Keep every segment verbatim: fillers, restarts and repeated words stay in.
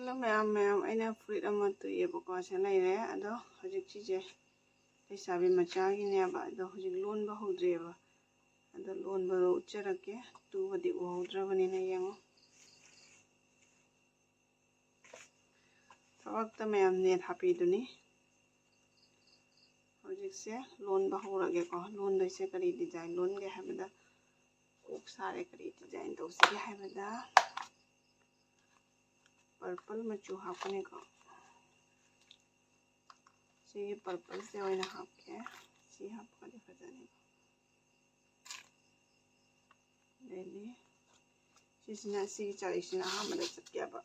Hello ꯃꯌꯥꯝ, ꯃꯌꯥꯝ, ꯑꯩꯅ ꯐꯨꯔꯤꯠ ꯑꯃ ꯇꯨꯏꯌꯦꯕꯀꯣ, ꯁꯤ ꯂꯩꯔꯦ꯫ ꯑꯗꯣ ꯍꯧꯖꯤꯛ ꯁꯤꯁꯦ ꯂꯩꯁꯥꯕꯤ ꯃꯆꯥꯒꯤꯅꯦꯕ, ꯑꯗꯣ ꯍꯧꯖꯤꯛ ꯂꯣꯟꯕ ꯍꯧꯗ꯭ꯔꯤꯑꯕ꯫ ꯑꯗꯣ ꯂꯣꯟꯕꯗꯣ ꯎꯠꯆꯔꯛꯀꯦ, ꯇꯨꯕꯗꯤ ꯎꯍꯧꯗ꯭ꯔꯕꯅꯤꯅ ꯌꯦꯡꯉꯣ꯫ ꯊꯕꯛꯇ ꯃꯌꯥꯝ ꯅꯦꯠ ꯍꯥꯞꯄꯤꯗꯨꯅꯤ꯫ ꯍꯧꯖꯤꯛꯁꯦ ꯂꯣꯟꯕ ꯍꯧꯔꯒꯦꯀꯣ꯫ ꯂꯣꯟꯗꯣꯏꯁꯦ ꯀꯔꯤ ꯗꯤꯖꯥꯏꯟ ꯂꯣꯟꯒꯦ ꯍꯥꯏꯕꯗ, ꯀꯣꯛ ꯁꯥꯔꯦ, ꯀꯔꯤ ꯗꯤꯖꯥꯏꯟ ꯇꯧꯁꯤꯒꯦ ꯍꯥꯏꯕꯗ, ꯄꯔꯄꯜ ꯃꯆꯨ ꯍꯥꯞꯀꯅꯤꯀꯣ꯫ ꯁꯤꯒꯤ ꯄꯔꯄꯜꯁꯦ ꯑꯣꯏꯅ ꯍꯥꯞꯀꯦ꯫ ꯁꯤ ꯍꯥꯞꯄꯒꯗꯤ ꯐꯖꯅꯤꯀꯣ꯫ ꯑꯗꯩꯗꯤ ꯁꯤꯁꯤꯅ, ꯁꯤꯒꯤ ꯆꯥꯔꯤꯛꯁꯤꯅ ꯑꯍꯥꯟꯕꯗ ꯆꯠꯀꯦꯕ꯫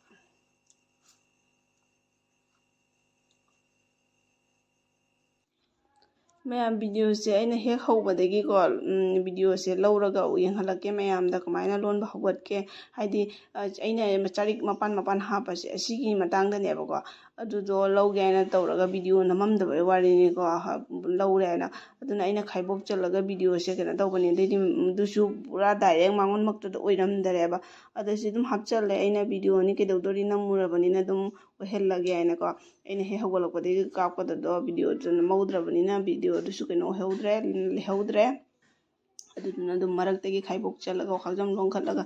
ꯃꯌꯥꯝ, ꯚꯤꯗꯤꯑꯣꯁꯦ ꯑꯩꯅ ꯍꯦꯛ ꯍꯧꯕꯗꯒꯤꯀꯣ, ꯎꯝ, ꯚꯤꯗꯤꯑꯣꯁꯦ ꯂꯧꯔꯒ ꯌꯦꯡꯍꯜꯂꯛꯀꯦ ꯃꯌꯥꯝꯗ, ꯀꯃꯥꯏꯅ ꯂꯣꯟꯕ ꯍꯧꯒꯠꯀꯦ꯫ ꯍꯥꯏꯗꯤ, ꯑ, ꯑꯩꯅ ꯆꯥꯔꯤꯛ ꯃꯄꯥꯟ ꯃꯄꯥꯟ ꯍꯥꯞꯄꯁꯦ, ꯑꯁꯤꯒꯤ ꯃꯇꯥꯡꯗꯅꯦꯕꯀꯣ꯫ ꯑꯗꯨꯗꯣ ꯂꯧꯒꯦ ꯍꯥꯏꯅ ꯇꯧꯔꯒ ꯚꯤꯗꯤꯑꯣ ꯅꯝꯃꯝꯗꯕꯩ ꯋꯥꯔꯤꯅꯤꯀꯣ, ꯍ-, ꯂꯧꯔꯦ ꯍꯥꯏꯅ꯫ ꯑꯗꯨꯅ ꯑꯩꯅ ꯈꯥꯏꯕꯣꯛ ꯆꯜꯂꯒ ꯚꯤꯗꯤꯑꯣꯁꯦ ꯀꯩꯅꯣ ꯇꯧꯕꯅꯦ꯫ ꯑꯗꯩꯗꯤ, ꯎꯝ, ꯑꯗꯨꯁꯨ ꯄꯨꯔꯥ ꯗꯥꯏꯔꯦꯛ ꯃꯉꯣꯟꯃꯛꯇꯨꯗ ꯑꯣꯏꯔꯝꯗꯔꯦꯕ꯫ ꯑꯗ ꯁꯤ ꯑꯗꯨꯝ ꯍꯥꯞꯆꯜꯂꯦ꯫ ꯑꯩꯅ ꯚꯤꯗꯤꯑꯣꯅꯤ ꯀꯩꯗꯧꯗꯣꯔꯤ ꯅꯝꯃꯨꯔꯕꯅꯤꯅ ꯑꯗꯨꯝ ꯑꯣꯏꯍꯜꯂꯒꯦ ꯍꯥꯏꯅꯀꯣ꯫ ꯑꯩꯅ ꯍꯦꯛ ꯍꯧꯒꯠꯂꯛꯄꯗꯒꯤ ꯀꯥꯞꯀꯗꯕꯗꯣ ꯚꯤꯗꯤꯑꯣꯗꯨ ꯅꯝꯍꯧꯗ꯭ꯔꯕꯅꯤꯅ ꯚꯤꯗꯤꯑꯣꯗꯨꯁꯨ ꯀꯩꯅꯣ ꯑꯣꯏꯍꯧꯗ꯭ꯔꯦ, ꯂꯩꯍꯧꯗ꯭ꯔꯦ꯫ ꯑꯗꯨꯗꯨꯅ ꯑꯗꯨꯝ ꯃꯔꯛꯇꯒꯤ ꯈꯥꯏꯕꯣꯛ ꯆꯠꯂꯒ ꯋꯥꯈꯜꯖꯝ ꯂꯣꯟꯈꯠꯂꯒ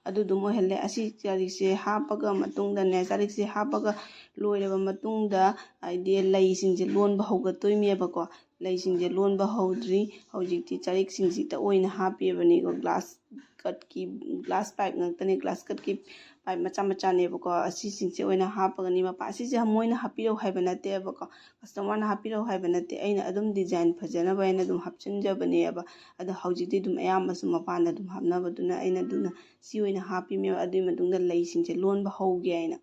ꯑꯗꯨꯗꯨꯝ ꯑꯣꯏꯍꯜꯂꯦ꯫ ꯑꯁꯤ ꯆꯥꯔꯤꯛꯁꯦ ꯍꯥꯞꯄꯒ ꯃꯇꯨꯡꯗꯅꯦ, ꯆꯥꯔꯤꯛꯁꯦ ꯍꯥꯞꯄꯒ ꯂꯣꯏꯔꯕ ꯃꯇꯨꯡꯗ, ꯍꯥꯏꯗꯤ, ꯂꯩꯁꯤꯡꯁꯦ ꯂꯣꯟꯕ ꯍꯧꯒꯠꯇꯣꯏꯅꯦꯕꯀꯣ꯫ ꯂꯩꯁꯤꯡꯁꯦ ꯂꯣꯟꯕ ꯍꯧꯗ꯭ꯔꯤ꯫ ꯍꯧꯖꯤꯛꯇꯤ ꯆꯥꯔꯤꯛꯁꯤꯡꯁꯤꯗ ꯑꯣꯏꯅ ꯍꯥꯞꯄꯤꯕꯅꯤꯀꯣ꯫ ꯒ꯭ꯂꯥꯁ ꯀꯠꯀꯤ, ꯒ꯭ꯂꯥꯁ ꯄꯥꯏꯞ ꯉꯥꯛꯇꯅꯦ, ꯒ꯭ꯂꯥꯁ ꯀꯠꯀꯤ ꯄꯥꯏꯞ ꯃꯆꯥ ꯃꯆꯥꯅꯦꯕꯀꯣ꯫ ꯑꯁꯤꯁꯤꯡꯁꯦ ꯑꯣꯏꯅ ꯍꯥꯞꯄꯒꯅꯤ꯫ ꯃꯄꯥ-, ꯑꯁꯤꯁꯦ ꯃꯣꯏꯅ ꯍꯥꯞꯄꯤꯔꯛꯎ ꯍꯥꯏꯕ ꯅꯠꯇꯦꯕꯀꯣ, ꯀꯁꯇꯃꯔꯅ ꯍꯥꯞꯄꯤꯔꯛꯎ ꯍꯥꯏꯕ ꯅꯠꯇꯦ, ꯑꯩꯅ ꯑꯗꯨꯝ ꯗꯤꯖꯥꯏꯟ ꯐꯖꯅꯕ ꯍꯥꯏꯅ ꯑꯗꯨꯝ ꯍꯥꯞꯆꯤꯟꯖꯕꯅꯦꯕ꯫ ꯑꯗꯣ ꯍꯧꯖꯤꯛꯇꯤ ꯑꯗꯨꯝ ꯑꯌꯥꯝꯕꯁꯨ ꯃꯄꯥꯟꯗ ꯑꯗꯨꯝ ꯍꯥꯞꯅꯕꯗꯨꯅ ꯑꯩꯅ ꯑꯗꯨꯅ ꯁꯤ ꯑꯣꯏꯅ ꯍꯥꯞꯄꯤꯃꯦꯕ꯫ ꯑꯗꯨꯒꯤ ꯃꯇꯨꯡꯗ ꯂꯩꯁꯤꯡꯁꯦ ꯂꯣꯟꯕ ꯍꯧꯒꯦ ꯍꯥꯏꯅ꯫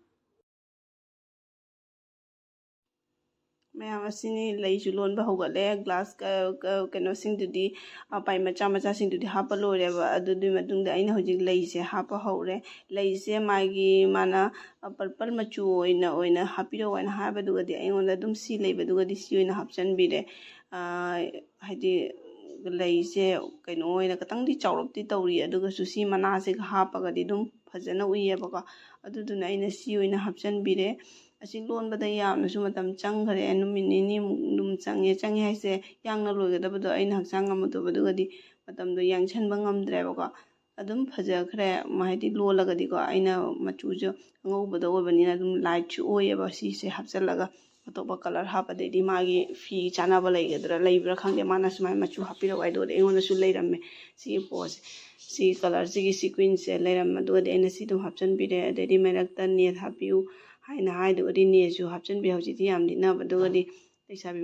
ꯃꯌꯥꯝ ꯑꯁꯤꯅꯤ꯫ ꯂꯩꯁꯨ ꯂꯣꯟꯕ ꯍꯧꯒꯠꯂꯦ꯫ ꯒ꯭ꯂꯥꯁ ꯀ-, ꯀ-, ꯀꯩꯅꯣꯁꯤꯡꯗꯨꯗꯤ, ꯑ, ꯄꯥꯏꯞ ꯃꯆꯥ ꯃꯆꯥꯁꯤꯡꯗꯨꯗꯤ ꯍꯥꯞꯄ ꯂꯣꯏꯔꯦꯕ꯫ ꯑꯗꯨꯒꯤ ꯃꯇꯨꯡꯗ ꯑꯩꯅ ꯍꯧꯖꯤꯛ ꯂꯩꯁꯦ ꯍꯥꯞꯄ ꯍꯧꯔꯦ꯫ ꯂꯩꯁꯦ ꯃꯥꯒꯤ, ꯃꯥꯅ, ꯑ, ꯄꯔꯄꯜ ꯃꯆꯨ ꯑꯣꯏꯅ, ꯑꯣꯏꯅ ꯍꯥꯞꯄꯤꯔꯛꯑꯣ ꯍꯥꯏꯅ ꯍꯥꯏꯕꯗꯨꯒꯗꯤ ꯑꯩꯉꯣꯟꯗ ꯑꯗꯨꯝ ꯁꯤ ꯂꯩꯕꯗꯨꯒꯗꯤ ꯁꯤ ꯑꯣꯏꯅ ꯍꯥꯞꯆꯟꯕꯤꯔꯦ꯫ ꯑ, ꯍꯥꯏꯗꯤ ꯂꯩꯁꯦ ꯀꯩꯅꯣ ꯑꯣꯏꯅ ꯈꯤꯇꯪꯗꯤ ꯆꯥꯎꯔꯞꯇꯤ ꯇꯧꯔꯤ, ꯑꯗꯨꯒꯁꯨ ꯁꯤ ꯃꯅꯥꯁꯤꯒ ꯍꯥꯞꯄꯒꯗꯤ ꯑꯗꯨꯝ ꯐꯖꯅ ꯎꯏꯌꯦꯕꯀꯣ꯫ ꯑꯗꯨꯗꯨꯅ ꯑꯩꯅ ꯁꯤ ꯑꯣꯏꯅ ꯍꯥꯞꯆꯤꯟꯕꯤꯔꯦ꯫ ꯑꯁꯤ ꯂꯣꯟꯕꯗ ꯌꯥꯝꯅꯁꯨ ꯃꯇꯝ ꯆꯪꯈꯔꯦ, ꯅꯨꯃꯤꯠ ꯅꯤꯅꯤꯃꯨꯛ ꯑꯗꯨꯝ ꯆꯪꯉꯦ꯫ ꯆꯪꯉꯦ ꯍꯥꯏꯁꯦ, ꯌꯥꯡꯅ ꯂꯣꯏꯒꯗꯕꯗꯣ ꯑꯩꯅ ꯍꯛꯆꯥꯡ ꯉꯝꯃꯛꯇꯕꯗꯨꯒꯗꯤ ꯃꯇꯝꯗꯣ ꯌꯥꯡꯁꯟꯕ ꯉꯝꯗ꯭ꯔꯦꯕꯀꯣ꯫ ꯑꯗꯨꯝ ꯐꯖꯈ꯭ꯔꯦ, ꯃ-, ꯍꯥꯏꯗꯤ ꯂꯣꯜꯂꯒꯗꯤꯀꯣ꯫ ꯑꯩꯅ ꯃꯆꯨꯁꯨ ꯑꯉꯧꯕꯗ ꯑꯣꯏꯕꯅꯤꯅ ꯑꯗꯨꯝ ꯂꯥꯏꯠꯁꯨ ꯑꯣꯏꯌꯦꯕ꯫ ꯁꯤꯁꯦ ꯍꯥꯞꯆꯤꯜꯂꯒ ꯑꯇꯣꯞꯄ ꯀꯂꯔ ꯍꯥꯞꯄꯗꯩꯗꯤ ꯃꯥꯒꯤ ꯐꯤ ꯆꯥꯟꯅꯕ ꯂꯩꯒꯗ꯭ꯔꯥ, ꯂꯩꯕ꯭ꯔꯥ ꯈꯪꯗꯦ꯫ ꯃꯥꯅ ꯁꯨꯃꯥꯏꯅ ꯃꯆꯨ ꯍꯥꯞꯄꯤꯔꯛꯑꯣ ꯍꯥꯏꯗꯣ ꯑꯩꯉꯣꯟꯗꯁꯨ ꯂꯩꯔꯝꯃꯦ꯫ ꯁꯤꯒꯤ ꯄꯣꯠꯁꯦ, ꯁꯤꯒꯤ ꯀꯂꯔꯁꯤꯒꯤ ꯁꯤꯀ꯭ꯋꯤꯟꯁꯁꯦ ꯂꯩꯔꯝꯃꯦ꯫ ꯑꯗꯨꯒꯗꯤ ꯑꯩꯅ ꯁꯤ ꯑꯗꯨꯝ ꯍꯥꯞꯆꯤꯟꯕꯤꯔꯦ꯫ ꯑꯗꯩꯗꯤ ꯃꯔꯛꯇ ꯅꯦꯠ ꯍꯥꯞꯄꯤꯌꯨ ꯍꯥꯏꯅ ꯍꯥꯏꯗꯨꯒꯗꯤ ꯅꯦꯠꯁꯨ ꯍꯥꯞꯆꯤꯟꯕꯤꯔꯦ꯫ ꯍꯧꯖꯤꯛꯇꯤ ꯌꯥꯝ ꯂꯤꯠꯅꯕ꯫ ꯑꯗꯨꯒꯗꯤ ꯂꯩꯁꯥꯕꯤ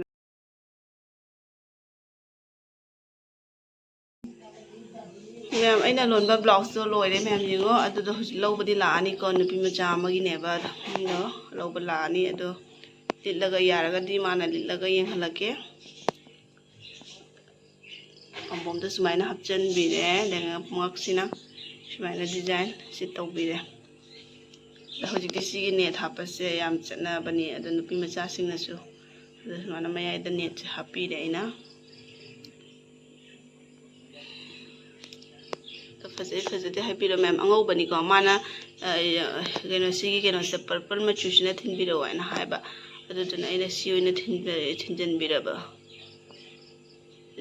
ꯃꯌꯥꯝ, ꯑꯩꯅ ꯂꯣꯟꯕ ꯕ꯭ꯂꯥꯎꯁꯇꯣ ꯂꯣꯏꯔꯦ ꯃꯌꯥꯝ, ꯌꯦꯡꯉꯣ꯫ ꯑꯗꯨꯗꯣ ꯍꯧꯖꯤꯛ ꯂꯧꯕꯗꯤ ꯂꯥꯛꯑꯅꯤꯀꯣ, ꯅꯨꯄꯤ ꯃꯆꯥ ꯑꯃꯒꯤꯅꯦꯕ꯫ ꯑꯗꯣ ꯂꯧꯕ ꯂꯥꯛꯑꯅꯤ꯫ ꯑꯗꯣ ꯂꯤꯠꯂꯒ, ꯌꯥꯔꯒꯗꯤ ꯃꯥꯅ ꯂꯤꯠꯂꯒ ꯌꯦꯡꯍꯜꯂꯛꯀꯦ꯫ ꯄꯥꯝꯕꯣꯝꯗ ꯁꯨꯃꯥꯏꯅ ꯍꯥꯞꯆꯤꯟꯕꯤꯔꯦ꯫ ꯂꯦꯡꯉꯛꯁꯤꯅ ꯁꯨꯃꯥꯏꯅ ꯗꯤꯖꯥꯏꯟ ꯁꯤ ꯇꯧꯕꯤꯔꯦ꯫ ꯑꯗꯣ ꯍꯧꯖꯤꯛꯇꯤ ꯁꯤꯒꯤ ꯅꯦꯠ ꯍꯥꯞꯄꯁꯦ ꯌꯥꯝ ꯆꯠꯅꯕꯅꯤ꯫ ꯑꯗꯣ ꯅꯨꯄꯤ ꯃꯆꯥꯁꯤꯡꯅꯁꯨ, ꯑꯗꯣ ꯁꯨꯃꯥꯏꯅ ꯃꯌꯥꯏꯗ ꯅꯦꯠꯁꯦ ꯍꯥꯞꯄꯤꯔꯦ ꯑꯩꯅ꯫ ꯑꯗꯣ ꯐꯖꯩ ꯐꯖꯗꯦ ꯍꯥꯏꯕꯤꯔꯣ ꯃꯌꯥꯝ꯫ ꯑꯉꯧꯕꯅꯤꯀꯣ꯫ ꯃꯥꯅ, ꯑ, ꯀꯩꯅꯣ, ꯁꯤꯒꯤ ꯀꯩꯅꯣꯁꯦ, ꯄꯔꯄꯜ ꯃꯆꯨꯁꯤꯅ ꯊꯤꯟꯕꯤꯔꯛꯑꯣ ꯍꯥꯏꯅ ꯍꯥꯏꯕ꯫ ꯑꯗꯨꯗꯨꯅ ꯑꯩꯅ ꯁꯤ ꯑꯣꯏꯅ ꯊꯤꯟꯖ-, ꯊꯤꯟꯖꯤꯟꯕꯤꯔꯕ꯫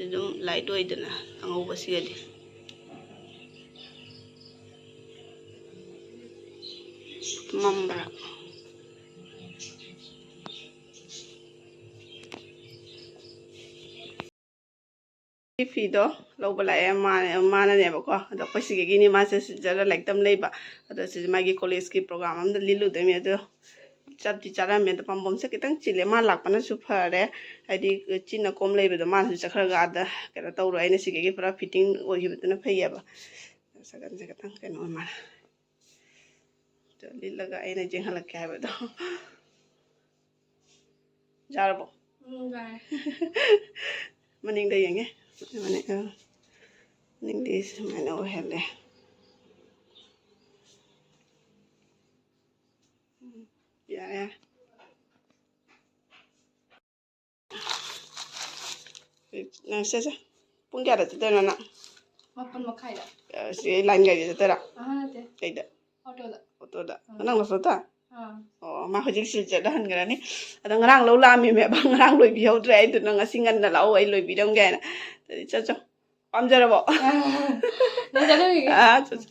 ꯑꯗꯨꯝ ꯂꯥꯏꯠ ꯑꯣꯏꯗꯅ ꯑꯉꯧꯕꯁꯤꯒꯗꯤ꯫ ꯃꯝꯕ꯭ꯔꯥ? ꯁꯤ ꯐꯤꯗꯣ ꯂꯧꯕ ꯂꯥꯛꯑꯦ꯫ ꯃꯥ-, ꯃꯥꯅꯅꯦꯕꯀꯣ꯫ ꯑꯗꯣ ꯑꯩꯈꯣꯏ ꯁꯤꯒꯤꯅꯤ꯫ ꯃꯥꯁꯦ ꯁꯤꯗ ꯂꯥꯏꯔꯤꯛ ꯇꯝ ꯂꯩꯕ꯫ ꯑꯗꯣ ꯁꯤꯁꯦ ꯃꯥꯒꯤ ꯀꯣꯂꯦꯖꯀꯤ ꯄ꯭ꯔꯣꯒ꯭ꯔꯥꯝ ꯑꯝꯗ ꯂꯤꯠꯂꯨꯗꯣꯏꯅꯦ꯫ ꯑꯗꯣ ꯆꯞꯇꯤ ꯆꯥꯔꯝꯃꯦ꯫ ꯑꯗꯣ ꯄꯥꯝꯕꯣꯝꯁꯦ ꯈꯤꯇꯪ ꯆꯤꯜꯂꯦ꯫ ꯃꯥ ꯂꯥꯛꯄꯅꯁꯨ ꯐꯔꯦ꯫ ꯍꯥꯏꯗꯤ ꯆꯤꯟꯅ ꯀꯣꯝ ꯂꯩꯕꯗꯣ ꯃꯥꯅꯁꯨ ꯆꯠꯈ꯭ꯔꯒ ꯑꯥꯗ ꯀꯩꯅꯣ ꯇꯧꯔꯣꯏ꯫ ꯑꯩꯅ ꯁꯤꯒꯤ ꯄꯨꯔꯥ ꯐꯤꯠꯇꯤꯡ ꯑꯣꯏꯈꯤꯕꯗꯨꯅ ꯐꯩꯌꯦꯕ꯫ ꯁꯒꯟꯁꯦ ꯈꯤꯇꯪ ꯀꯩꯅꯣ ꯑꯣꯏ ꯃꯥꯜꯂꯦ꯫ ꯑꯗꯣ ꯂꯤꯠꯂꯒ ꯑꯩꯅ ꯌꯦꯡꯍꯜꯂꯛꯀꯦ ꯍꯥꯏꯕꯗꯣ꯫ ꯌꯥꯔꯕꯣ? ꯎꯝ, ꯌꯥꯔꯦ꯫ ꯃꯅꯤꯡꯗ ꯌꯦꯡꯉꯦ꯫ ꯃꯅꯤꯡ, ꯑ, ꯃꯅꯤꯡꯗꯤ ꯁꯨꯃꯥꯏꯅ ꯑꯣꯏꯍꯜꯂꯦ꯫ ꯎꯝ, ꯌꯥꯔꯦ, ꯌꯥꯔꯦ꯫ ꯅꯪ ꯁꯦ, ꯁꯦ꯫ ꯄꯨꯡ ꯀꯌꯥꯗ ꯆꯠꯇꯣꯏꯅꯣ ꯅꯪ? ꯃꯥꯄꯟ ꯃꯈꯥꯏꯗ꯫ ꯑ, ꯁꯤ ꯂꯥꯏꯟ ꯒꯥꯔꯤꯗ ꯆꯠꯇꯣꯏꯔꯥ? ꯑꯍꯥ, ꯅꯠꯇꯦ꯫ ꯀꯩꯗ? ꯑꯣꯇꯣꯗ꯫ ꯑꯣꯇꯣꯗ꯫ ꯑꯥ꯫ ꯅꯪ ꯑꯣꯇꯣꯗ? ꯑꯥ꯫ ꯑꯣ, ꯃꯥ ꯍꯧꯖꯤꯛ ꯁꯤꯜꯆꯔꯗ ꯍꯟꯈ꯭ꯔꯅꯤ꯫ ꯑꯗꯣ ꯉꯔꯥꯡ ꯂꯧ ꯂꯥꯛꯑꯝꯃꯦꯕ, ꯉꯔꯥꯡ ꯂꯣꯏꯕꯤꯍꯧꯗ꯭ꯔꯦ꯫ ꯑꯩꯗꯨꯅ ꯉꯁꯤ ꯉꯟꯅ ꯂꯥꯛꯑꯣ, ꯑꯩ ꯂꯣꯏꯕꯤꯔꯝꯒꯦ ꯍꯥꯏꯅ꯫ ꯑꯗꯨꯗꯤ ꯆꯠꯆꯣ꯫ ꯄꯥꯝꯖꯔꯕꯣ? ꯑꯥ꯫ ꯅꯪ ꯆꯠꯂꯨꯈꯤꯒꯦ꯫ ꯑꯥ, ꯆꯠꯆꯣ꯫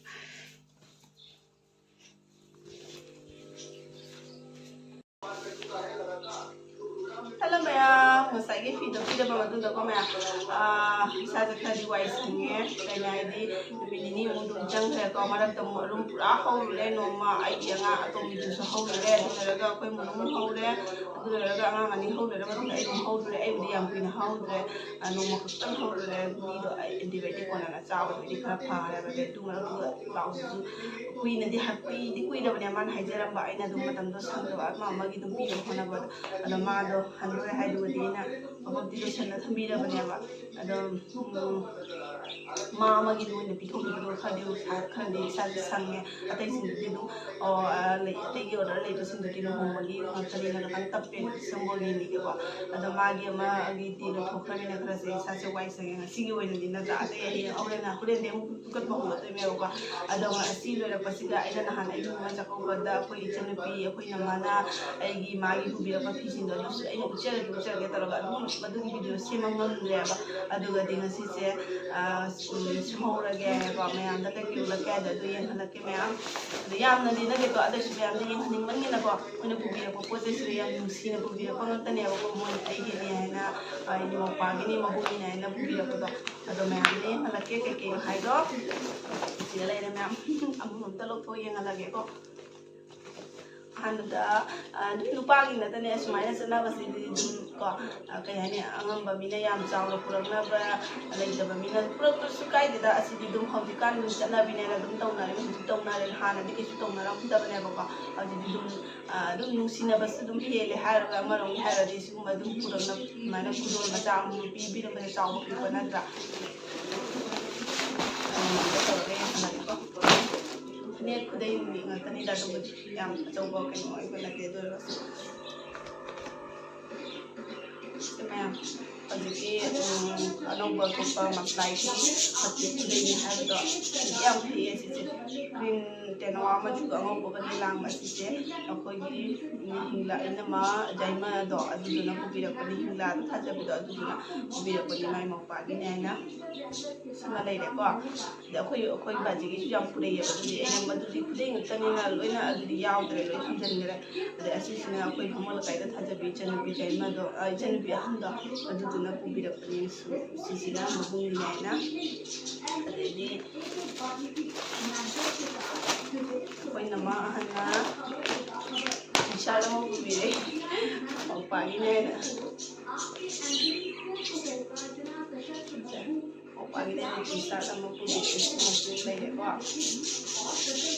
ꯍꯜꯂꯣ ꯃꯌꯥꯝ, ꯉꯁꯥꯏꯒꯤ ꯐꯤꯗꯣ ꯄꯤꯔꯕ ꯃꯇꯨꯡꯗꯀꯣ ꯃꯌꯥꯝ, ꯑꯥ, ꯏꯁꯥꯁꯦ ꯈꯔꯗꯤ ꯋꯥꯏ ꯁꯪꯉꯦ꯫ ꯀꯩꯅꯣ ꯍꯥꯏꯗꯤ ꯅꯨꯃꯤꯠ ꯅꯤꯅꯤꯃꯨꯛ ꯑꯗꯨꯝ ꯆꯪꯈ꯭ꯔꯦꯀꯣ꯫ ꯃꯔꯛꯇ ꯑꯃꯨꯛ ꯑꯔꯨꯝ ꯄꯨꯔꯥ ꯍꯧꯔꯨꯔꯦ꯫ ꯅꯣꯡꯃ ꯑꯩꯒꯤ ꯑꯉꯥꯡ ꯑꯇꯣꯝꯕꯤꯗꯨꯁꯨ ꯍꯧꯔꯨꯔꯦ, ꯑꯗꯨ ꯂꯣꯏꯔꯒ ꯑꯩꯈꯣꯏ ꯃꯨꯛ ꯑꯃꯨꯛ ꯍꯧꯔꯦ, ꯑꯗꯨ ꯂꯣꯏꯔꯒ ꯑꯉꯥꯡ ꯑꯅꯤ ꯍꯧꯔꯨꯔꯦ, ꯃꯇꯨꯡꯗ ꯑꯩ ꯑꯃꯨꯛ ꯍꯧꯔꯨꯔꯦ꯫ ꯑꯩꯕꯨꯗꯤ ꯌꯥꯝ ꯀꯨꯏꯅ ꯍꯧꯔꯨꯔꯦ, ꯑꯥ, ꯅꯣꯡꯃ ꯈꯛꯇꯪ ꯍꯧꯔꯨꯔꯦ꯫ ꯒꯨꯂꯤꯗꯣ ꯑꯩ antibiotic ꯀꯣꯟꯅꯅ ꯆꯥꯕꯗꯨꯗꯤ ꯈꯔ ꯐꯔꯦꯕ꯫ ꯑꯗꯩ ꯑꯗꯨ ꯃꯔꯛꯇꯨꯗ ꯏꯄꯥꯎꯁꯤꯁꯨ ꯀꯨꯏꯅꯗꯤ ꯍꯥꯏ-, ꯀꯨꯏꯗꯤ ꯀꯨꯏꯗꯕꯅꯦ ꯃꯥꯅ ꯍꯥꯏꯖꯔꯝꯕ, ꯑꯩꯅ ꯑꯗꯨꯝ ꯃꯇꯝꯗꯣ ꯁꯪꯗꯕ, ꯑꯃ ꯑꯃꯒꯤ ꯑꯗꯨꯝ ꯄꯤꯅꯕ ꯍꯣꯠꯅꯕꯗ꯫ ꯑꯗꯣ ꯃꯥꯗꯣ ꯍꯟꯗꯣꯔꯦ ꯍꯥꯏꯗꯨꯒꯗꯤ ꯑꯩꯅ ꯃꯐꯝꯗꯤ ꯂꯣꯏꯁꯜꯂ ꯊꯝꯕꯤꯔꯕꯅꯦꯕ꯫ ꯑꯗꯣ, ꯎꯝ, ꯃꯥ ꯑꯃꯒꯤ ꯑꯣꯏꯅ ꯄꯤꯊꯣꯛꯈꯤꯕꯗꯣ ꯈꯔꯗꯤ ꯑꯃꯨꯛ ꯁꯥ-, ꯈꯔꯗꯤ ꯏꯁꯥꯁꯦ ꯁꯪꯉꯦ꯫ ꯑꯇꯩꯁꯤꯡꯗꯨꯗꯤ ꯑꯗꯨꯝ, ꯑꯣ, ꯑ, ꯂꯩ, ꯑꯇꯩꯒꯤ order ꯂꯩꯕꯁꯤꯡꯗꯨꯗꯤ ꯂꯨꯍꯣꯡꯕꯒꯤ ꯉꯥꯛꯇꯅꯤꯅ ꯈꯤꯇꯪ ꯇꯞꯄꯦ, ꯗꯤꯁꯦꯝꯕꯔꯒꯤꯅꯤꯀꯣ꯫ ꯑꯗꯣ ꯃꯥꯒꯤ ꯑꯃꯒꯤꯗꯤ ꯂꯣꯏꯊꯣꯛꯈ꯭ꯔꯕꯅꯤꯅ ꯈꯔꯁꯦ ꯏꯁꯥꯁꯦ ꯋꯥꯏ ꯁꯪꯉꯦ꯫ ꯉꯁꯤꯒꯤ ꯑꯣꯏꯅꯗꯤ ꯅꯠꯇ꯭ꯔꯥ, ꯑꯇꯩ ꯍꯌꯦꯡ ꯍꯣꯔꯦꯟ, ꯍꯣꯔꯦꯟꯗꯤ ꯑꯃꯨꯛ ꯊꯨꯞꯀꯠꯄ ꯍꯧꯒꯠꯇꯣꯏꯅꯦꯕꯀꯣ꯫ ꯑꯗꯣ ꯉꯁꯤ ꯂꯣꯏꯔꯛꯄꯁꯤꯗ ꯑꯩꯅ ꯅꯍꯥꯟ ꯑꯩꯒꯤ ꯅꯤꯉꯣꯜ ꯆꯥꯛꯀꯧꯕꯗ ꯑꯩꯈꯣꯏ ꯏꯆꯟꯅꯨꯄꯤ, ꯑꯩꯈꯣꯏ ꯅꯃꯥꯅ ꯑꯩꯒꯤ, ꯃꯥꯒꯤ ꯄꯨꯕꯤꯔꯛꯄ ꯐꯤꯁꯤꯡꯗꯣ ꯑꯗꯨꯁꯨ ꯑꯩꯅ ꯎꯠꯆꯔꯒꯦ, ꯎꯠꯆꯔꯒꯦ ꯇꯧꯔꯒ ꯑꯗꯨꯝ ꯃꯗꯨꯒꯤ video ꯁꯦꯝꯕ ꯉꯝꯗ꯭ꯔꯦꯕ꯫ ꯑꯗꯨꯒꯗꯤ ꯉꯁꯤꯁꯦ, ꯑ, ꯎꯝ, ꯁꯦꯝꯍꯧꯔꯒꯦꯀꯣ, ꯃꯌꯥꯝꯗ ꯀꯩꯀꯩ ꯎꯠꯂꯛꯀꯦ ꯍꯥꯏꯗꯣ ꯑꯗꯨ ꯌꯦꯡꯍꯜꯂꯛꯀꯦ ꯃꯌꯥꯝ꯫ ꯑꯗꯣ ꯌꯥꯝꯅꯗꯤ ꯅꯠꯇꯦꯀꯣ, ꯑꯗꯨꯏꯁꯨ ꯃꯌꯥꯝꯗ ꯌꯦꯡꯍꯟꯅꯤꯡꯃꯟꯒꯤꯅꯀꯣ, ꯃꯣꯏꯅ ꯄꯨꯕꯤꯔꯛꯄ ꯄꯣꯠ ꯆꯩꯁꯤꯗ ꯌꯥꯝ ꯅꯨꯡꯁꯤꯅ ꯄꯨꯕꯤꯔꯛꯄ ꯉꯥꯛꯇꯅꯦꯕꯀꯣ꯫ ꯃꯣꯏꯅ ꯑꯩꯒꯤꯅꯦ ꯍꯥꯏꯅ, ꯑ, ꯏꯅꯦ ꯃꯧꯄꯥꯒꯤꯅꯤ, ꯃꯕꯣꯛꯀꯤꯅꯤ ꯍꯥꯏꯅ ꯄꯨꯕꯤꯔꯛꯄꯗꯣ꯫ ꯑꯗꯣ ꯃꯌꯥꯝꯗ ꯌꯦꯡꯍꯜꯂꯛꯀꯦ ꯀꯩꯀꯩꯅꯣ ꯍꯥꯏꯗꯣ꯫ ꯁꯤꯗ ꯂꯩꯔꯦ ꯃꯌꯥꯝ꯫ ꯑꯃꯃꯝꯇ ꯂꯧꯊꯣꯛꯑ ꯌꯦꯡꯍꯜꯂꯒꯦꯀꯣ꯫ ꯑꯍꯥꯟꯕꯗ, ꯑ, ꯑꯗꯨꯝ ꯅꯨꯄꯥꯒꯤ ꯅꯠꯇꯅꯦ ꯑꯁꯨꯃꯥꯏꯅ ꯆꯠꯅꯕꯁꯤꯗꯤ ꯑꯗꯨꯝ ꯀꯣ, ꯑ, ꯀꯩ ꯍꯥꯏꯅꯤ, ꯑꯉꯝꯕ ꯃꯤꯅ ꯌꯥꯝ ꯆꯥꯎꯅ ꯄꯨꯔꯛꯅꯕ, ꯂꯩꯇꯕ ꯃꯤꯅ ꯄꯨꯔꯛꯇ꯭ꯔꯁꯨ ꯀꯥꯏꯗꯦꯗ꯫ ꯑꯁꯤꯗꯤ ꯑꯗꯨꯝ ꯍꯧꯖꯤꯛꯀꯥꯟ ꯑꯗꯨꯝ ꯆꯠꯅꯕꯤꯅꯦꯅ ꯑꯗꯨꯝ ꯇꯧꯅꯔꯦ, ꯍꯧꯖꯤꯛ ꯇꯧꯅꯔꯦ, ꯍꯥꯟꯅꯗꯤ ꯀꯩꯁꯨ ꯇꯧꯅꯔꯝꯗꯕꯅꯦꯕꯀꯣ꯫ ꯍꯧꯖꯤꯛꯇꯤ ꯑꯗꯨꯝ, ꯑ, ꯑꯗꯨꯝ ꯅꯨꯡꯁꯤꯅꯕꯁꯨ ꯑꯗꯨꯝ ꯍꯦꯜꯂꯦ ꯍꯥꯏꯔꯒ, ꯑꯃꯔꯣꯝꯒꯤ ꯍꯥꯏꯔꯗꯤ ꯁꯤꯒꯨꯝꯕ ꯑꯗꯨꯝ ꯄꯨꯔꯛꯅꯕ, ꯑꯗꯨꯃꯥꯏꯅ ꯈꯨꯗꯣꯜ ꯃꯆꯥ ꯑꯃꯃꯝ ꯄꯤꯕꯤꯔꯝꯕꯁꯦ ꯆꯥꯎꯕ ꯄꯤꯛꯄ ꯅꯠꯇ꯭ꯔꯥ? ꯑꯗꯨꯃꯥꯏꯅ ꯇꯧꯔꯒ ꯌꯦꯡꯍꯜꯂꯒꯦꯀꯣ꯫ ꯐꯅꯦꯛ ꯈꯨꯗꯩ ꯅꯨꯡꯗꯩ ꯉꯥꯛꯇꯅꯤꯗ, ꯑꯗꯨꯕꯨꯗꯤ ꯌꯥꯝ ꯑꯆꯧꯕ ꯀꯩꯅꯣ ꯑꯣꯏꯕ ꯅꯠꯇꯦ꯫ ꯑꯗꯨ ꯑꯣꯏꯔꯒꯁꯨ ꯁꯤ ꯃꯌꯥꯝ ꯑꯗꯒꯤ, ꯎꯝ, ꯑꯅꯧꯕ ꯑꯇꯣꯞꯄ ꯃꯁꯂꯥꯏꯒꯤ ꯃꯆꯨ ꯈꯨꯗꯩꯅꯤ ꯍꯥꯏꯕꯗꯣ ꯌꯥꯝ ꯐꯩꯌꯦ ꯁꯤꯁꯦ꯫ ꯒ꯭ꯔꯤꯟ, ꯇꯦꯅꯋꯥ ꯃꯆꯨꯒ ꯑꯉꯧꯕꯒꯗꯤ ꯂꯥꯡꯕ ꯁꯤꯁꯦ ꯑꯩꯈꯣꯏꯒꯤ, ꯎꯝ, ꯍꯤꯡꯂꯥ, ꯏꯅꯝꯃ ꯖꯥꯏꯃꯗꯣ ꯑꯗꯨꯗꯨꯅ ꯄꯨꯕꯤꯔꯛꯄꯅꯤ, ꯍꯤꯡꯂꯥꯗ ꯊꯥꯖꯕꯤꯗꯣ ꯑꯗꯨꯗꯨꯅ ꯄꯨꯕꯤꯔꯛꯄꯅꯤ ꯃꯥꯏ ꯃꯧꯄ꯭ꯋꯥꯒꯤꯅꯦ ꯍꯥꯏꯅ꯫ ꯁꯤꯃ ꯂꯩꯔꯦꯀꯣ꯫ ꯑꯗ ꯑꯩꯈꯣꯏ, ꯑꯩꯈꯣꯏ ꯕꯥꯖꯤꯒꯤꯁꯨ ꯌꯥꯝ ꯄꯨꯔꯛꯑꯦꯕ꯫ ꯑꯗꯨꯗꯤ ꯑꯩꯅ ꯃꯗꯨꯗꯤ ꯈꯨꯗꯩ ꯉꯥꯛꯇꯅꯤꯅ ꯂꯣꯏꯅ ꯑꯗꯨꯗꯤ ꯌꯥꯎꯗ꯭ꯔꯦ, ꯂꯣꯏ ꯊꯝꯖꯤꯟꯈ꯭ꯔꯦ꯫ ꯑꯗꯩ ꯑꯁꯤꯁꯤꯅ ꯑꯩꯈꯣꯏ ꯚꯥꯃꯣꯟ ꯂꯩꯀꯥꯏꯗ ꯊꯥꯖꯕꯤ ꯏꯆꯟꯅꯨꯄꯤ ꯖꯥꯏꯃꯗꯣ, ꯑ, ꯏꯆꯟꯅꯨꯄꯤ ꯑꯍꯟꯗꯣ ꯑꯗꯨꯗꯨꯅ ꯄꯨꯕꯤꯔꯛꯄꯅꯦ꯫ ꯁꯤꯁꯤꯅ ꯃꯕꯨꯡꯒꯤꯅꯦ ꯍꯥꯏꯅ꯫ ꯑꯗꯩꯗꯤ ꯑꯩꯈꯣꯏ ꯅꯃꯥ ꯑꯍꯟꯅ ꯇꯤ ꯁꯥꯔꯠ ꯑꯃ ꯄꯨꯕꯤꯔꯦ, ꯃꯧꯄ꯭ꯋꯥꯒꯤꯅꯦ ꯍꯥꯏꯅ꯫ ꯃꯧꯄ꯭ꯋꯥꯒꯤꯅꯦ ꯍꯥꯏꯅ ꯇꯤ ꯁꯥꯔꯠ ꯑꯃ ꯄꯨꯕꯤꯔꯦ꯫ ꯁꯤꯃꯁꯨ ꯂꯩꯔꯦꯀꯣ꯫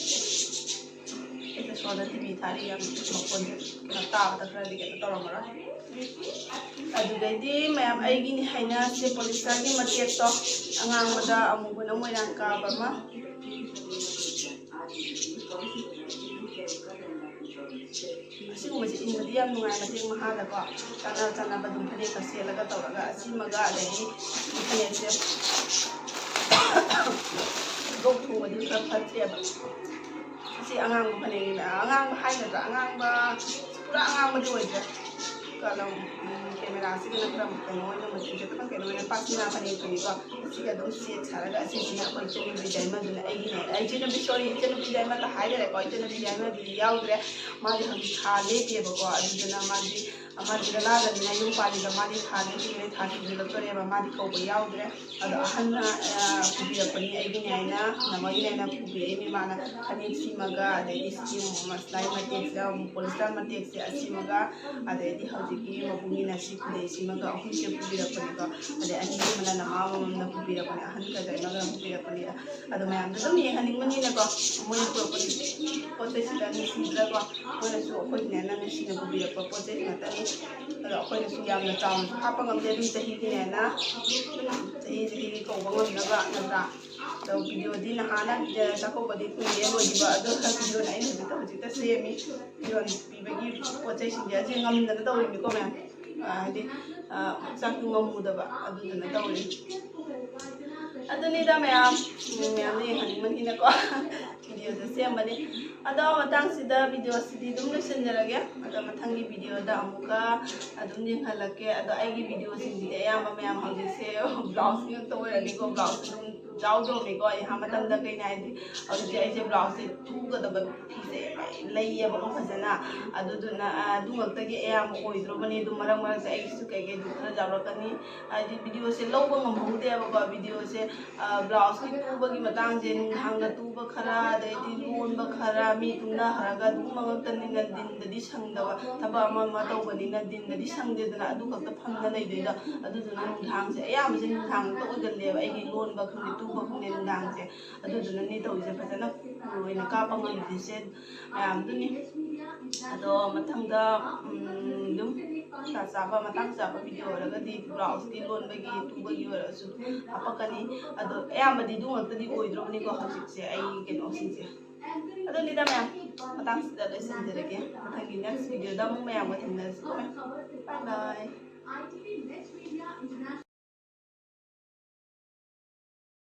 ꯑꯩꯁꯦ ꯁꯣꯝꯗ ꯇꯤ ꯚꯤ ꯊꯥꯔꯤ, ꯌꯥꯝ ꯃꯈꯣꯟꯁꯦ ꯀꯩꯅꯣ ꯇꯥꯕꯗ ꯈꯔꯗꯤ ꯀꯩꯅꯣ ꯇꯧꯔꯝꯃꯔꯣꯏ꯫ ꯑꯗꯨꯗꯩꯗꯤ ꯃꯌꯥꯝ ꯑꯩꯒꯤꯅꯤ ꯍꯥꯏꯅ ꯁꯤ ꯄꯣꯂꯤꯁꯇꯔꯒꯤ ꯃꯇꯦꯛꯇꯣ ꯑꯉꯥꯡꯕꯗ ꯑꯃꯨꯕꯅ ꯃꯣꯏꯔꯥꯡ ꯀꯥꯕ ꯑꯃ꯫ ꯑꯁꯤꯒꯨꯝꯕꯁꯦ ꯏꯟꯕꯗꯤ ꯌꯥꯝ ꯅꯨꯡꯉꯥꯏ, ꯃꯇꯦꯛ ꯃꯍꯥꯗꯀꯣ ꯆꯥꯅ ꯆꯥꯅꯕ ꯑꯗꯨꯝ ꯐꯅꯦꯛꯀ ꯁꯦꯠꯂꯒ ꯇꯧꯔꯒ ꯑꯁꯤꯃꯒ, ꯑꯗꯒꯤ ꯐꯅꯦꯛꯁꯦ ꯂꯣꯛ ꯊꯨꯡꯕꯗꯤ ꯈꯔ ꯐꯠꯇ꯭ꯔꯦꯕ꯫ ꯑꯁꯤ ꯑꯉꯥꯡꯕ ꯐꯅꯦꯛꯅꯤꯅ, ꯑꯉꯥꯡꯕ ꯍꯥꯏꯒꯗ꯭ꯔꯥ, ꯑꯉꯥꯡꯕ, ꯄꯨꯔꯥ ꯑꯉꯥꯡꯕꯗꯤ ꯑꯣꯏꯗ꯭ꯔꯦ꯫ ꯀꯩꯅꯣ, ꯎꯝ, ꯀꯦꯃꯦꯔꯥꯁꯤꯒꯅ ꯈꯔ ꯀꯩꯅꯣ ꯑꯣꯏꯅ, ꯃꯆꯨꯁꯦ ꯈꯔ ꯀꯩꯅꯣ ꯑꯣꯏꯅ, ꯄꯥꯁꯃꯤꯅꯥ ꯐꯅꯦꯛꯇꯨꯅꯤꯀꯣ꯫ ꯑꯁꯤꯒ ꯑꯗꯨꯝ ꯁꯦꯠ ꯁꯥꯔꯒ ꯑꯁꯤꯁꯤꯅ ꯑꯩꯈꯣꯏ ꯏꯆꯟꯅꯨꯄꯤ ꯌꯥꯏꯃꯗꯨꯅ ꯑꯩꯒꯤꯅꯦ, ꯑꯩ ꯏꯆꯟꯅꯨꯄꯤ, ꯁꯣꯔꯤ, ꯏꯆꯟꯅꯨꯄꯤ ꯌꯥꯏꯃꯗ ꯍꯥꯏꯈꯔꯦꯀꯣ, ꯏꯆꯟꯅꯨꯄꯤ ꯌꯥꯏꯃꯗꯤ ꯌꯥꯎꯗ꯭ꯔꯦ꯫ ꯃꯥꯗꯤ ꯍꯧꯖꯤꯛ ꯊꯥ ꯂꯦꯞꯄꯤꯑꯕꯀꯣ, ꯑꯗꯨꯗꯨꯅ ꯃꯥꯗꯤ, ꯃꯥꯗꯤ ꯂꯥꯗꯅꯤꯅ ꯌꯨꯝ ꯄꯥꯜꯂꯤꯕ, ꯃꯥꯗꯤ ꯊꯥ ꯂꯦꯞꯄꯤꯕꯅꯦ, ꯊꯥ ꯁꯨꯖꯤꯜꯂꯛꯇꯣꯔꯦꯕ, ꯃꯥꯗꯤ ꯀꯧꯕ ꯌꯥꯎꯗ꯭ꯔꯦ꯫ ꯑꯗꯣ ꯑꯍꯟꯅ, ꯑ, ꯄꯨꯕꯤꯔꯛꯄꯅꯤ ꯑꯩꯒꯤꯅꯦ ꯍꯥꯏꯅ, ꯅꯃꯒꯤꯅꯦ ꯍꯥꯏꯅ ꯄꯨꯕꯤꯔꯛꯏꯅꯦ ꯃꯥꯅ꯫ ꯐꯅꯦꯛꯁꯤꯃꯒ, ꯑꯗꯩꯗꯤ ꯁꯤꯒꯤ ꯃꯁꯂꯥꯏ ꯃꯇꯦꯛꯁꯦ, ꯄꯣꯂꯤꯁꯇꯔ ꯃꯇꯦꯛꯁꯦ ꯑꯁꯤꯃꯒ, ꯑꯗꯩꯗꯤ ꯍꯧꯖꯤꯛꯀꯤ ꯃꯕꯨꯡꯒꯤꯅ ꯁꯤ ꯈꯨꯗꯩꯁꯤꯃꯒ ꯑꯍꯨꯝꯁꯦ ꯄꯨꯕꯤꯔꯛꯄꯅꯤꯀꯣ꯫ ꯑꯗꯩ ꯑꯅꯤ ꯑꯃꯅ ꯅꯃꯥ ꯑꯃꯃꯝꯅ ꯄꯨꯕꯤꯔꯛꯄꯅꯦ, ꯑꯍꯟ ꯀꯩꯀꯩꯅꯒ ꯄꯨꯕꯤꯔꯛꯄꯅꯤꯗ꯫ ꯑꯗꯣ ꯃꯌꯥꯝꯗ ꯑꯗꯨꯝ ꯌꯦꯡꯍꯟꯅꯤꯡꯕꯅꯤꯅꯀꯣ, ꯃꯣꯏꯅ ꯄꯨꯔꯛꯄ ꯄꯣꯠ ꯆꯩꯁꯤꯡꯗ ꯅꯨꯡꯁꯤꯗ꯭ꯔꯀꯣ, ꯃꯣꯏꯅꯁꯨ ꯑꯩꯈꯣꯏꯒꯤꯅꯦꯅ ꯅꯨꯡꯁꯤꯅ ꯄꯨꯕꯤꯔꯛꯄ ꯄꯣꯠ ꯆꯩ ꯉꯥꯛꯇꯅꯤ꯫ ꯑꯗꯣ ꯑꯩꯈꯣꯏꯅꯁꯨ ꯌꯥꯝꯅ ꯆꯥꯎꯅꯁꯨ ꯍꯥꯞꯄ ꯉꯝꯗꯦ, ꯑꯗꯨꯝ ꯆꯍꯤꯒꯤꯅꯦꯅ ꯑꯗꯨꯝ ꯆꯍꯤ ꯆꯍꯤꯒꯤ ꯀꯧꯕ ꯉꯝꯅꯕ ꯅꯠꯇ꯭ꯔꯥ? ꯑꯗꯣ ꯚꯤꯗꯤꯑꯣꯗꯤ ꯅꯍꯥꯟꯅ ꯆꯥꯛꯀꯧꯕꯗꯤ ꯀꯨꯏꯔꯦ ꯂꯣꯏꯈꯤꯕ, ꯑꯗꯣ ꯚꯤꯗꯤꯑꯣꯅ ꯑꯩꯅ ꯍꯧꯖꯤꯛꯇ ꯍꯧꯖꯤꯛꯇ ꯁꯦꯝꯃꯤ꯫ ꯐꯤꯔꯣꯜ ꯄꯤꯕꯒꯤ ꯄꯣꯠ ꯆꯩꯁꯤꯡꯁꯦ ꯑꯁꯤ ꯉꯝꯗꯅ ꯇꯧꯔꯤꯅꯤꯀꯣ ꯃꯌꯥꯝ꯫ ꯑ, ꯍꯥꯏꯗꯤ, ꯑ, ꯍꯛꯆꯥꯡꯁꯨ ꯉꯝꯃꯨꯗꯕ, ꯑꯗꯨꯗꯨꯅ ꯇꯧꯔꯤ꯫ ꯑꯗꯨꯅꯤꯗ ꯃꯌꯥꯝ, ꯎꯝ, ꯃꯌꯥꯝꯅ ꯌꯦꯡꯍꯟꯅꯤꯡꯕꯅꯤꯅꯀꯣ ꯚꯤꯗꯤꯑꯣꯁꯦ ꯁꯦꯝꯕꯅꯤ꯫ ꯑꯗꯣ ꯃꯇꯥꯡꯁꯤꯗ ꯚꯤꯗꯤꯑꯣꯁꯤꯗꯤ ꯑꯗꯨꯝ ꯂꯣꯏꯁꯤꯟꯖꯔꯒꯦ꯫ ꯑꯗꯣ ꯃꯊꯪꯒꯤ ꯚꯤꯗꯤꯑꯣꯗ ꯑꯃꯨꯛꯀ ꯑꯗꯨꯝ ꯌꯦꯡꯍꯜꯂꯛꯀꯦ꯫ ꯑꯗꯣ ꯑꯩꯒꯤ ꯚꯤꯗꯤꯑꯣꯁꯤꯡꯁꯤꯗꯤ ꯑꯌꯥꯝꯕ ꯃꯌꯥꯝ ꯍꯧꯖꯤꯛꯁꯦ ꯕ꯭ꯂꯥꯎꯁꯀꯤ ꯉꯥꯛꯇ ꯑꯣꯏꯔꯅꯤꯀꯣ꯫ ꯕ꯭ꯂꯥꯎꯁ ꯑꯗꯨꯝ ꯌꯥꯎꯗ꯭ꯔꯣꯃꯤꯀꯣ꯫ ꯑꯩ ꯑꯍꯥꯟꯕ ꯃꯇꯝꯗ ꯀꯩꯅꯣ ꯍꯥꯏꯗꯤ ꯍꯧꯖꯤꯛꯁꯦ ꯑꯩꯁꯦ ꯕ꯭ꯂꯥꯎꯁꯁꯦ ꯇꯨꯒꯗꯕ ꯐꯤꯁꯦ ꯂꯩꯌꯦꯕꯀꯣ ꯐꯖꯅ꯫ ꯑꯗꯨꯗꯨꯅ, ꯑ, ꯑꯗꯨ ꯉꯥꯛꯇꯒꯤ ꯑꯌꯥꯝꯕ ꯑꯣꯏꯗ꯭ꯔꯣꯕꯅꯤ꯫ ꯑꯗꯨꯝ ꯃꯔꯛ ꯃꯔꯛꯇ ꯑꯩꯒꯤꯁꯨ ꯀꯩꯀꯩ ꯑꯗꯨꯝ ꯈꯔ ꯌꯥꯎꯔꯛꯀꯅꯤ꯫ ꯍꯥꯏꯗꯤ ꯚꯤꯗꯤꯑꯣꯁꯦ ꯂꯧꯕ ꯉꯝꯍꯧꯗꯦꯕꯀꯣ꯫ ꯚꯤꯗꯤꯑꯣꯁꯦ, ꯑ, ꯕ꯭ꯂꯥꯎꯁꯀꯤ ꯇꯨꯕꯒꯤ ꯃꯇꯥꯡꯁꯦ ꯅꯨꯡꯗꯥꯡꯗ ꯇꯨꯕ ꯈꯔ, ꯑꯗꯩꯗꯤ ꯂꯣꯟꯕ ꯈꯔ, ꯃꯤ ꯇꯨꯝꯅꯈ꯭ꯔꯒ ꯑꯗꯨꯒꯨꯝꯕ ꯉꯥꯛꯇꯅꯤꯅ ꯗꯤꯟꯗꯗꯤ ꯁꯪꯗꯕ, ꯊꯕꯛ ꯑꯃ ꯑꯃ ꯇꯧꯕꯅꯤꯅ ꯗꯤꯟꯗꯗꯤ ꯁꯪꯗꯦꯗꯅ, ꯑꯗꯨ ꯈꯛꯇ ꯐꯝꯅ ꯂꯩꯗꯣꯏꯗꯣ꯫ ꯑꯗꯨꯗꯨꯅ ꯅꯨꯡꯗꯥꯡꯁꯦ ꯑꯌꯥꯝꯕꯁꯦ ꯅꯨꯡꯗꯥꯡ ꯉꯥꯛꯇ ꯑꯣꯏꯒꯜꯂꯦꯕ꯫ ꯑꯩꯒꯤ ꯂꯣꯟꯕ ꯈꯪꯗꯦ, ꯇꯨꯕ ꯈꯪꯗꯦ ꯅꯨꯡꯗꯥꯡꯁꯦ꯫ ꯑꯗꯨꯗꯨꯅꯅꯦ ꯇꯧꯔꯤꯁꯦ, ꯐꯖꯅ ꯐꯨꯜ ꯑꯣꯏꯅ ꯀꯥꯞꯄ ꯉꯝꯗ꯭ꯔꯤꯁꯦ ꯃꯌꯥꯝꯗꯨꯅꯤ꯫ ꯑꯗꯣ ꯃꯊꯪꯗ, ꯎꯝ, ꯑꯗꯨꯝ ꯆꯥ ꯆꯥꯕ, ꯃꯇꯥꯡ ꯆꯥꯕ ꯚꯤꯗꯤꯑꯣ ꯑꯣꯏꯔꯒꯗꯤ ꯕ꯭ꯂꯥꯎꯁꯀꯤ ꯂꯣꯟꯕꯒꯤ, ꯇꯨꯕꯒꯤ ꯑꯣꯏꯔꯒꯁꯨ ꯍꯥꯄꯛꯀꯅꯤ꯫ ꯑꯗꯣ ꯑꯌꯥꯝꯕꯗꯤ ꯑꯗꯨ ꯉꯥꯛꯇꯗꯤ ꯑꯣꯏꯗ꯭ꯔꯣꯕꯅꯤꯀꯣ ꯍꯧꯖꯤꯛꯁꯦ ꯑꯩ ꯀꯩꯅꯣꯁꯤꯡꯁꯦ꯫ ꯑꯗꯨꯅꯤꯗ ꯃꯌꯥꯝ, ꯃꯇꯥꯡꯁꯤꯗ ꯂꯣꯏꯁꯤꯟꯖꯔꯒꯦ꯫ ꯃꯊꯪꯒꯤ ꯅꯦꯛꯁ ꯚꯤꯗꯤꯑꯣꯗ ꯑꯃꯨꯛ ꯃꯌꯥꯝꯒ ꯊꯦꯡꯅꯔꯁꯤꯀꯣ ꯃꯌꯥꯝ꯫ ꯕꯥꯏ ꯕꯥꯏ꯫